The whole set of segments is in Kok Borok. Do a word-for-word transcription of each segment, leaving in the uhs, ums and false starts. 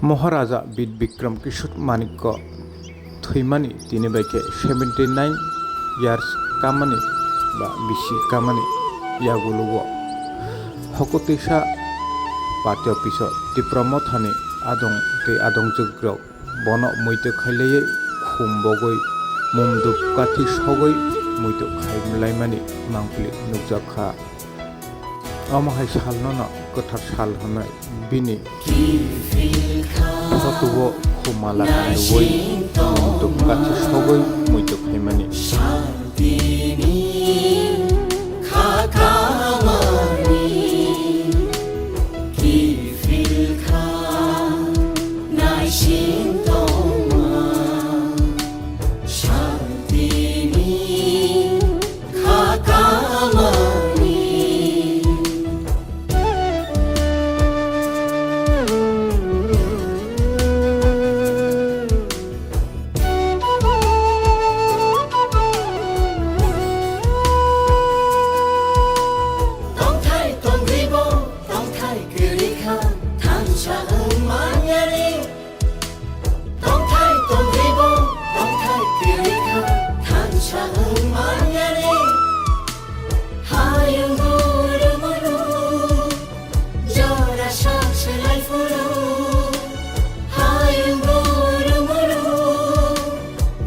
Maharaja Bir Bikram Kishore Manikya thwimani tini bai khe seventy nine years kamani ba bisi kamani yagulo o Hokotwisa party office o Tipra Mothani adong tei adongjwk rok bono muitu khailaiwi khum bogwi mumduk kathi sogwi muitu khailaimani mangpili nukjak kha. Omo hai salno no kwthar sal hwnwi bini photo o khum mala kanwi mumduk kathi sogwi muitu khaimani. Tongthai tongribo, tongthai kwrwi kha, thansa wng manyani. Tongthai tongribo, tongthai kwrwi kha, thansa wng manyani. Hayung guru muru, jora sak selai phuru. Hayung guru muru,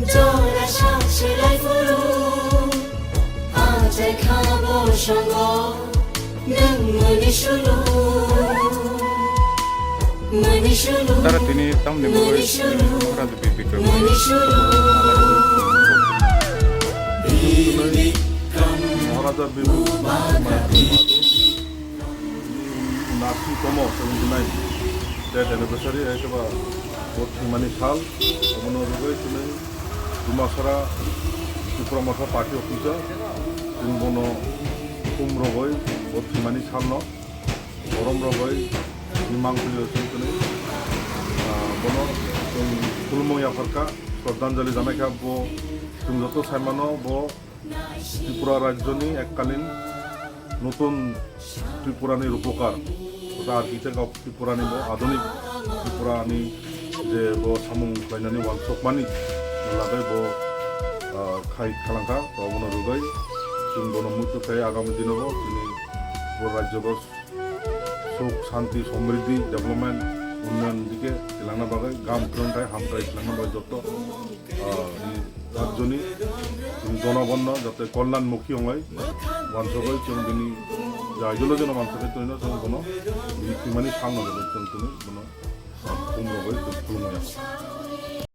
jora sak selai phuru. Achai kha bo songo. Tara tini tamni bagwi Raju Bir Bikram. Maharaja Bir Bikram nasi tomo seventy nine death anniversary, hai khe ba bo thwimani sal, omono rwgwi tini Dumasara Tipra Motha party office o chwng bono khum rogwi bo thwimani salno borom rogwi mangpili o chwng tini, ah, bono chwng khulumung yapharkha, shraddhanjali janaikha. Bo chwng joto saimano bo Tripura rajyoni ekkalin notun Tripurani rupokar, totha architect of Tripurani bo adhunik Tripurani je bo samung khlainani uansukmani bagwi bo, ah, khai khalangkha. To abono rwgwi chwng bono muitu khai agami dinobo chini bo rajyogo suk, shanti, samriddhi, development, unnayon dike twlangna bagwi, gam kwrwngthai, hamkrai twlangna bagwi joto, ah, ni rajyoni chwng jonogonno jate kolyanmukhi wngwi uansugwi chwng bini je ideology no uansugwi twnino chwng bono bini thwimani salno bagwi chwng tini bono, ah, khum rogwi chwng khulumwi ya.